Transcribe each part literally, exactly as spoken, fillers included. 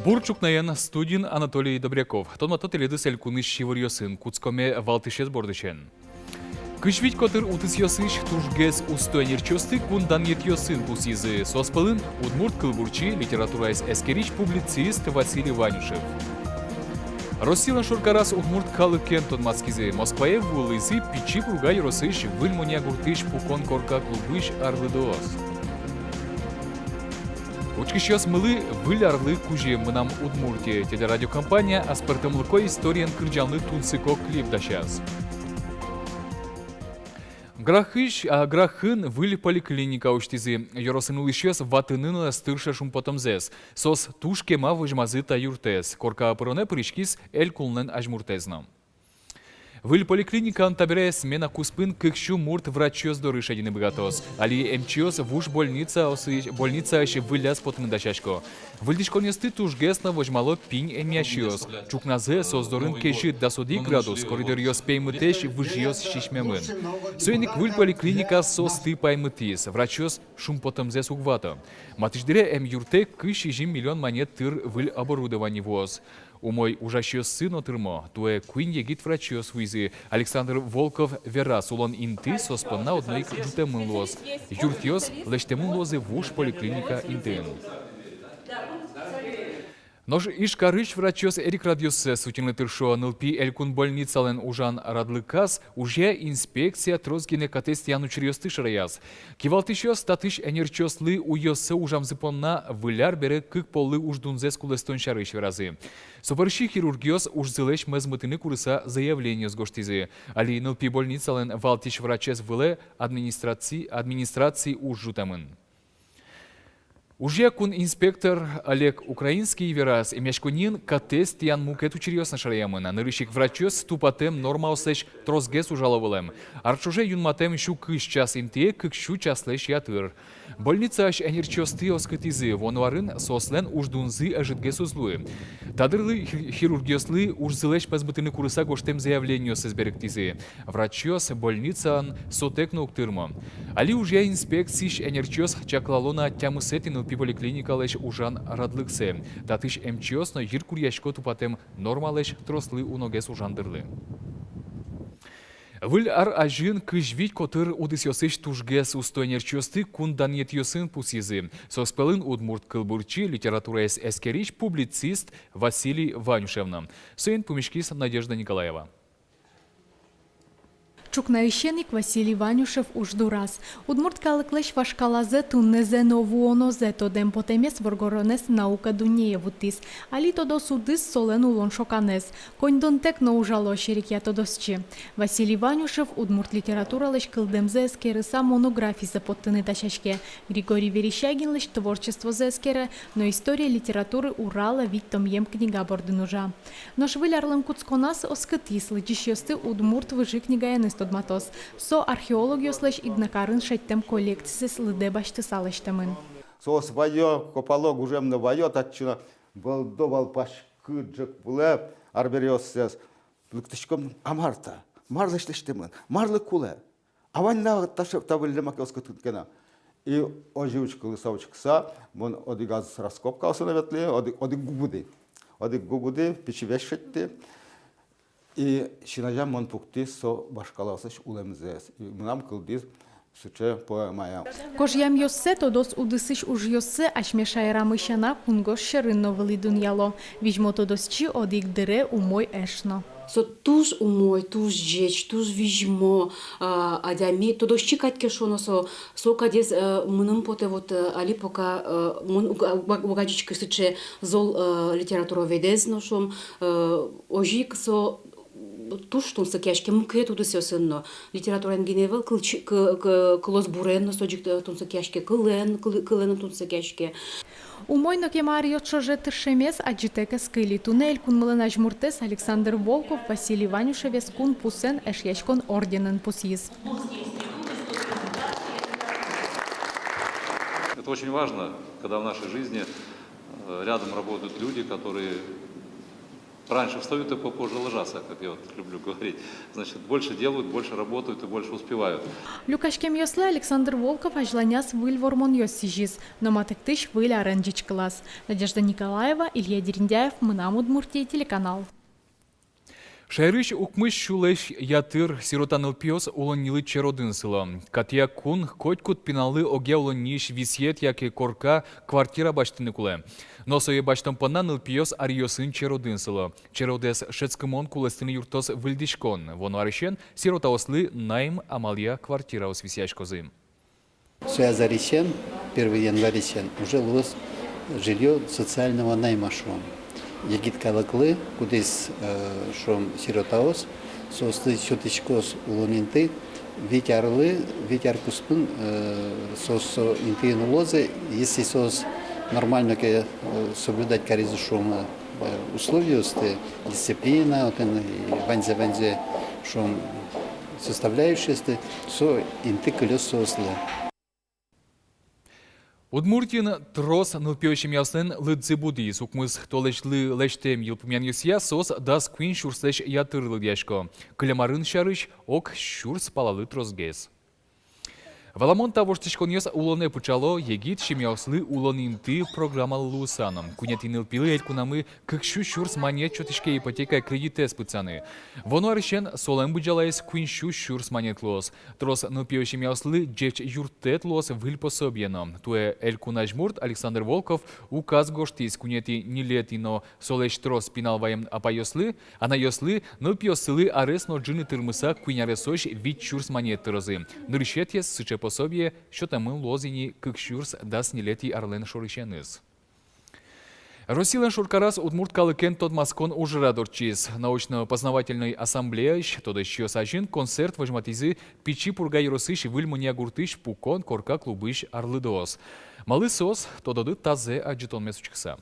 Бур ӵукнаен, студиын Анатолий Добряков. Тодмато тӥледыз элькунысь иворъёсын. Кутскоме валтӥсез бордысен. Кызь вить котыр удысъёсысь тужгес усто ӧнерчиосты кун данъетъёсын пусйизы. Соос пӧлын удмурт кылбурчи, литератураез эскерись, публицист Василий Ванюшев. Россилэн шоркараз удмурт калыкен тодматскизы. Москвае вуылӥзы Пичи Пурга ёросысь Выль Монья гуртысь пукон корка клубысь арлыдоос. Учкисьёсмылы Выль арлы кузьым «Мынам Удмуртие» телерадиокомпания аспӧртэмлыко историен кырӟанлы тунсыко клип дасяз. Грахысь, а, Грахын выль поликлиника усьтӥзы. Ёросын улӥсьёс ватыны но ӧз тырше шумпотэмзэс. Соос туж кема возьмазы та юртэз. Коркае пыронэ пыриськиз элькунлэн азьмуртэз но. Выль поликлиникаын табере смена куспын кык сю мурт врачъёс доры шедьыны быгатоз. Али эмчиос вуж больницаосысь, больницаысь выльяз потыны дасясько. Выльдӥськонъёсты тужгес но возьмало пинь эмъясьёс. Ӵукназэ соос дорын кезьыт дас одӥг градус, коридоръёс пеймытэсь, выжъёс сисьмемын. Соин ик выль поликлиника соосты паймытӥз. Врачъёс шумпотэмзэс уг вато. Матысь дыре эмъюртэ кызь сизьым миллион манет тыр выль оборудование вуоз. Умой ужасьёссы но тырмо. Туэ куинь егит врачъёс вуизы. Александр Волков вераз, улон инты соос понна одно ик ӝутэмын луоз. Юртъёс лэсьтэмын луозы вуж поликлиника интыын. Нош Ижкарысь врачъёс эрикрадъёссэс утьыны тыршо. Нылпи элькун больницалэн ужан радлыказ ужъя инспекция трос гинэ катэз тӥян учыръёсты шараяз. Кивалтӥсьёс татысь ӧнерчиослы уйёссэ ужамзы понна выль ар бере кык поллы уждунзэс кулэстон сярысь веразы. Со бӧрсьы хирургъёс ужзылэсь мозмытыны курыса заявлениос гожтӥзы. Али нылпи больницалэн валтӥсь врачез вылэ администраци-, администраци уж ӝутэмын. Ужъя кун инспектор Олег Украинский вераз, эмъяськонниын катэз тӥян мукет учыръёс но шараямын. Нырысь ик врачъёс тупатэм нормаослэсь тросгес ужало вылэм. Ар ӵоже юнматэм сю кызь час интые кык сю часлэсь ятыр. Больницаысь ӧнерчиосты оскытӥзы, вуоно арын соослэн уждунзы ӧжытгес уз луы. Та дырлы хи-, хирургъёслы ужзылэсь мозмытыны курыса гожтэм заявлениосыз берыктӥзы. Врачъёс больницаын сотэк но уг тырмо. Али ужъя инспекциысь ӧнерчиос чаклало на тямысэтӥ нылпи поликлиникалэсь ужан радлыксэ. Татысь эмчиос но йыркуръясько тупатэм нормалэсь трослы уногес ужан дырлы. Выль ар азьын кызь вить котыр удысъёсысь тужгес усто ӧнерчиосты кун данъетъёсын пусйизы. Соос пӧлын удмурт кылбурчи, литератураез эскерись, публицист Василий Ванюшев но. Соин пумиськиз Надежда Николаева. Ӵукнаысен ик Василий Ванюшев уж дураз. Удмурт калыклэсь вашкалазэ, туннэзэ но вуонозэ тодэм потэмез воргоронэз наука дуннее вуттӥз. Али тодос удыс солэн улон шоканэз. Коньдонтэк но ужало, серекъя тодосчи. Василий Ванюшев удмурт литературалэсь кылдэмзэ эскерыса монографизэ поттыны дасяське. Григорий Верещагинлэсь творчествозэ эскере, но «История литературы Урала» витьтомъем книга бордын ужа. Нош Выль арлэн кутсконаз оскытӥз лыдӟисьёсты удмурт выжы книгаеныз тодматоз. Со археологъёслэсь Иднакарын шедьтэм коллекцизэс лыдэ басьтыса лэсьтэмын. Соос вайо, копало, гужем но вайо татчы но, вӧлдо вал паськыт ӝӧк вылэ арбериоссэс. Лыктӥськом, а мар та? Марлэсь лэсьтэмын? Марлы кулэ? А вань на таӵе, та выллем ке оскытыны ке но. И озьы учкылыса, учкыса, мон одӥгаз раскопкаосы но ветлӥ, одӥг, одӥг гугуды. Одӥг гугуды, пичи весь шедьтӥ. И син азям мон пуктӥ со вашкалаослэсь улэмзэс. И мынам кылдӥз сыӵе поэмая. Гожъямъёссэ, тодос удысысь ужъёссэ асьме шаерамы сяна кунгож сьӧрын но вылӥ дунъяло. Визьмо тодосчи одӥг дыре умой эш но. Со туж умой, туж ӟеч, туж визьмо, а, адями, тодосчи кадь ке шуоно со, со кадез, э, мыным потэ, вот, э, али пока, э, мон уг-, уг-, уг адӟиськы сыӵе зол, э, литературоведэз но, шуом, э, озьы ик со туж тунсыкъяське мукет удысъёсын но. Литератураен гинэ ӧвӧл, кылчи-, кы-, кы-, кылосбурен но со ӟик, э, тунсыкъяське, кылэн, кылы-, кылэн но тунсыкъяське. Умой но кема аръёс ӵоже тыршемез адӟытэк ӧз кыльы. Туннэ элькунмылэн азьмуртэз Александр Волков Василий Ванюшевез кун пусэн Эшъяськон орденэн пусйиз. Это очень важно, когда в нашей жизни, э, рядом работают люди, которые Раньше встают и попозже ложатся, как я вот люблю говорить. Значит, больше делают, больше работают и больше успевают. Люкаськемъёслы Александр Волков азьланяз выль вормонъёс сӥзиз, но матэктӥсь выль арен ӟечкылаз. Надежда Николаева, Илья Дерендяев, «Мынам Удмуртие» телеканал. Шаерысь укмыс сюлэсь ятыр сирота нылпиос улоннилы черодын сыло. Катъя кун котькуд пиналлы огъя улонниысь висъет яке корка квартира басьтыны кулэ. Но сое басьтон понна нылпиос аръёсын черодын сыло. Черодэз шӧдскымон кулэстыны юрттоз выльдӥськон. Вуоно арысен сиротаослы найм амалъя квартираос висъяськозы. Со арысен, первый январьысен, уже луоз жильё социального найма, шуом. Егит калыклы, кудӥз, э, шуом, сиротаос, соослы сётӥськоз улон инты, вить арлы, вить ар куспын, э, соос со интыын улозы, если соос нормально ке, э, соблюдать каризы, шуом, э, условиосты, дисциплина, отын и ваньзэ, ваньзэ, шуом, составляющиесты, со инты кылёз соослы. Удмуртиын трос нылпиё семьяослэн лыдзы будӥз. Укмыс толэзьлы лэсьтэм йылпумъянъёсъя, соос дас куинь сюрслэсь ятыр лыдъясько. Кылем арын сярысь ог сюрс палалы тросгес. Валамон, та воштӥськонъёс улонэ пыӵало егит семьяослы улон инты программалы луыса но. Куинетӥ нылпилы элькунамы кык сю сюрс манет сётӥське ипотека кредитэз пытсаны. Вуоно арысен солэн быдӟалаез куинь сю сюрс манет луоз. Трос нылпиё семьяослы ӟеч юрттэт луоз выль пособие но. Туэ элькун азьмурт Александр Волков указ гожтӥз: куинетӥ, ньылетӥ но солэсь трос пинал ваем апайёслы, анайёслы, нылпиоссылы арес но ӝыны тырмыса куинь аресозь вить сюрс манет тырозы. Нырысетӥез сыӵе пособие сётэмын луоз ини кык сюрс дас ньылетӥ арлэн шорысеныз. Россилэн шоркараз удмурт калыкен тодматскон ужрад ортчиз. Научно-познавательной ассамблеяысь тодосчиос азьын концерт возьматӥзы Пичи Пурга ёросысь Выль Монья гуртысь «Пукон корка» клубысь арлыдоос. Малы соос, тододы тазэ адӟытонмес учкыса.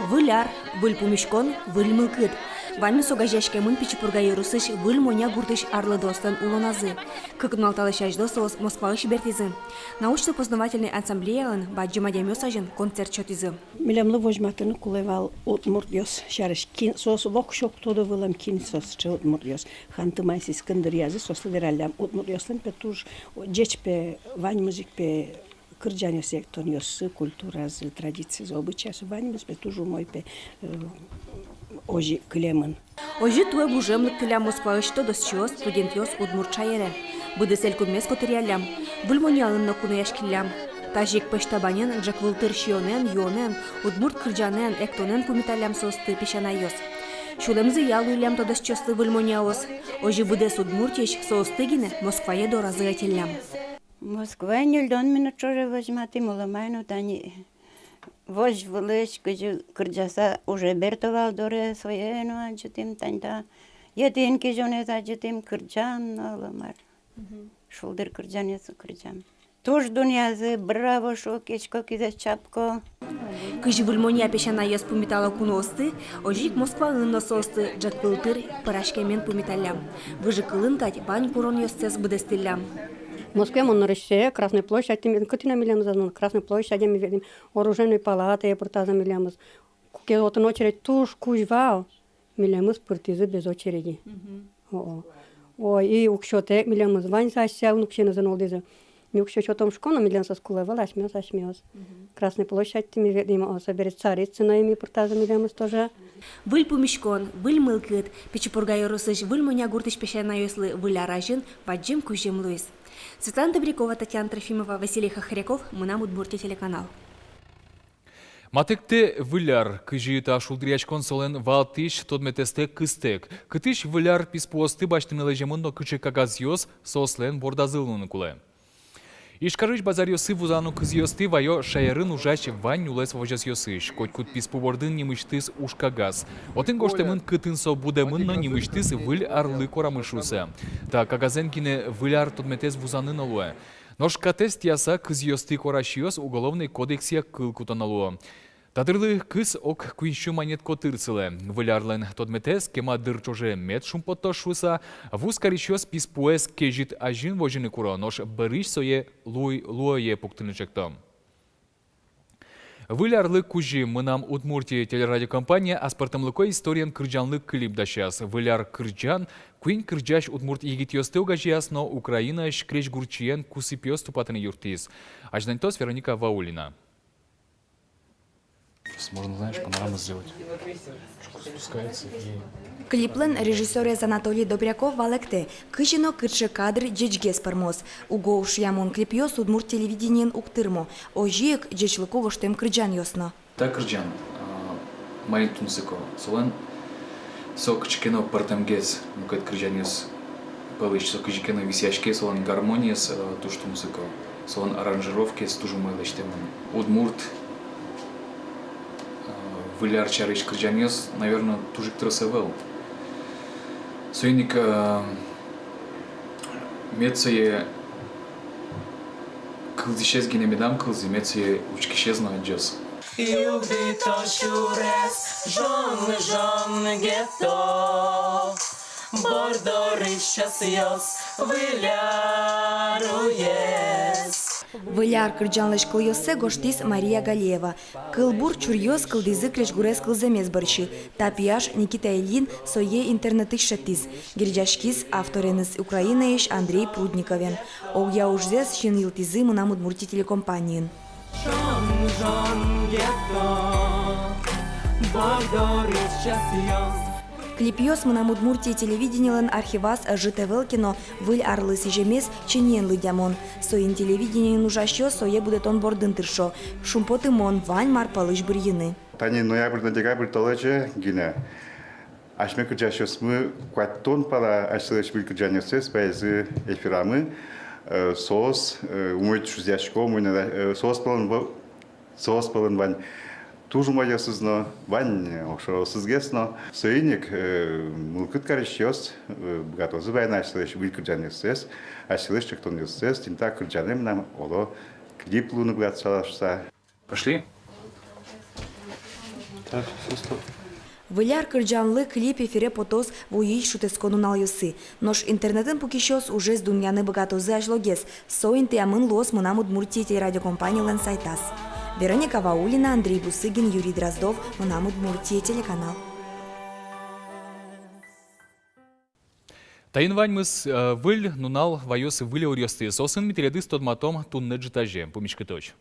Выль ар, выль пумиськон, выль мылкыд. Ваньмыз огазеяськемын Пичи Пурга ёросысь Выль Монья гуртысь арлыдоослэн улоназы. Кык нунал талэсь азьло соос Москваысь бертӥзы. Научно-познавательной ассамблеялэн бадӟым адямиос азьын концерт сётӥзы. Милемлы возьматыны кулэ вал удмуртъёс сярысь, кин соос, воксё уг тоды вылэм, кин соос, сыӵе удмуртъёс. Ханты-Мансийскын дыръязы соослы вераллям. Удмуртъёслэн пе туж ӟеч пе, ваньмыз ик пе кырӟанъёссы, эктонъёссы, культуразы, традицизы, обычайзы, ваньмыз пе туж умой пе, э, озьы кылемын. Озьы туэ гужем лыктӥллям Москваысь тодосчиос, студентъёс удмурт шаере. Быдэс элькунмес котыръяллям. Выль Моньяын но кунояськиллям. Тазьы ик пӧсьтабанен, ӝӧк вылтыр сиёнэн, юонэн, удмурт кырӟанэн, эктонэн пумиталлям соосты песянайёс. Сюлэмзыя луиллям тодосчиослы Выль Моньяос. Озьы быдэс Удмуртиысь соосты гинэ Москвае доразы ӧтиллям. Москвае ньыльдон минут ӵоже возьматӥм, оло мар но, тани возь вылысь кызьы кырӟаса уже берто вал доре, сое но адӟытӥм, тани та етӥн кизёнэз адӟытӥм, кырӟан но, оло мар. Мгм. Шулдыр кырӟанэз кырӟам. Туж дунъязы, браво шуо, кисько, кизэс чапко. Кызьы Выль Монья песянайёс пумитало куноосты, озьы ик Москваын но соосты ӝӧк вылтыр пӧраськемен пумиталлям. Выжыкылын кадь вань куронъёссэс быдэстӥллям. Москвае мон нырысьсэ Красной площадьтӥ, кытын милемыз азьын, Красной площаде ми ветлӥм, Оружейной палатае пыртазы милемыз. Куке отын очередь туж кузь вал, милемыз пыртӥзы без очереди. Мгм. О-о. Ой, и уксётэк милемыз ваньзы асьсэяз уксёенызы нуллӥзы. Ми уксё сётом шуиськом но, милемыз кулэ ӧвӧл, асьмеос, асьмеос. Мгм. Красной площадьтӥ ми ветлӥм, о, собере Царицыное ми пыртазы милемыз тоже. Выль пумиськон, выль мылкыд. Пичи Пурга ёросысь Выль Монья гуртысь песянайёслы Выль ар азьын бадӟым кузьым луиз. Светлана Добрякова, Татьяна Трофимова, Василий Хохряков, «Мынам Удмуртие» телеканал. Матэктэ Выль ар. Кызьы та шулдыръяськон солэн валтӥсь тодметэстэк кыстэк? Кытысь Выль ар писпуосты басьтыны лэземын но кыӵе кагазъёс соослэн бордазы луыны кулэ? Ижкарысь базаръёсы вузано кызъёсты ваё шаерын ужась вань нюлэс возёсъёсысь. Котькуд писпу бордын нимысьтыз ужкагаз. Отын гожтэмын, кытын со будэмын но нимысьтыз Выль арлы корамы шуыса. Та кагазэн гинэ Выль ар тодметэз вузаны но луэ. Нош катэз тӥяса кызъёсты корасьёс Уголовной кодексъя кыл кутоно луо. Та дырлы кыз ог куинь сю манет котыр сылэ. Выль арлэн тодметэз кема дыр ӵоже мед шумпоттоз шуыса, вузкарисьёс писпуэз кезьыт азьын возьыны куро, нош бӧрысь сое луо-, луое пуктыны ӵекто. Выль арлы кузьым «Мынам Удмуртие» телерадиокомпания аспӧртэмлыко историен кырӟанлы клип дасяз. Выль ар кырӟан куинь кырӟась удмурт егитъёсты огазеяз но Украинаысь крезьгурчиен кусыпъёс тупатыны юрттӥз. Азьланьтоз Вероника Ваулина. Можно, знаешь, панораму сделать. Спускается и... Клиплэн режиссёрез Анатолий Добряков валэктэ, кызьы но кыӵе кадр ӟечгес пӧрмоз. Уго ушъямон клипъёс удмурт телевидениын уг тырмо, озьы ик ӟечлыко гожтэм кырӟанъёс но. Та кырӟан, а, маин тунсыко, солэн со кыӵе ке но пӧртэмгес мукет кырӟанъёс пӧлысь, со кызьы ке но висъяське, солэн гармониез, э, туж тунсыко, солэн аранжировкаез туж умой лэсьтэмын. Удмурт, э, выль ар сярысь кырӟанъёс, наверно, туж ик трос ӧвӧл. Соин ик, э, мед сое кылзӥсез гинэ медам кылзы, мед сое учкисез но адӟоз. Югдыто сюрес, жон, жон гетто, бордорысь часъёс, выль ар уез. Выль ар кырӟанлэсь кылъёссэ гожтӥз Мария Галеева. Кылбур чуръёс кылдӥзы крезьгурез кылзэмез бӧрсьы. Та пияш Никита Ильин сое интернетысь шедьтӥз. Герӟаськиз автореныз Украинаысь Андрей Прудниковен. Огъя ужзэс синйылтӥзы «Мынам Удмуртие» телекомпаниын. Клипъёс «Мынам Удмуртие» телевидениелэн архиваз ӧжыт ӧвӧл ке но, выль арлы сӥземез чиньыен лыдъямон. Соин телевидениын ужасьёс сое будэтон бордын тыршо. Шумпотымон, вань мар пӧлысь бырйыны. Тани ноябрь но декабрь толэзе гинэ асьме кырӟасьёсмы куатьтон пала асьсэлэсь выль кырӟанъёссэс вайизы эфирамы, э, соос, э, умой чузъясько, умой на-, э, соос пӧлын во-, соос пӧлын вань туж умойёсыз но, вань, э, огшоросызгес но. Соин ик, э, мылкыд карисьёс, э, быгатозы вайыны асьсэлэсь выль кырӟанъёссэс, асьсэлэсь ӵектонъёссэс, тӥни та кырӟанэ мынам, оло, клип луыны быгатысал шуыса. Пошли. Так, всё, стоп. Выль ар кырӟанлы клип эфире потоз вуись шутэтскон нуналъёсы. Нош интернетын пукисьёс ужез дунъяны быгатозы азьлогес. Со интыямын луоз «Мынам Удмуртие» телерадиокомпаниялэн сайтаз. Вероника Ваулина, Андрей Бусыгин, Юрий Дроздов, «Мынам Удмуртие» телеканал. Таин ваньмыз, э, выль нунал ваёз выль иворъёсты. Соосын ми тӥледыз тодматом туннэ ӝытазе. Пумиськытозь.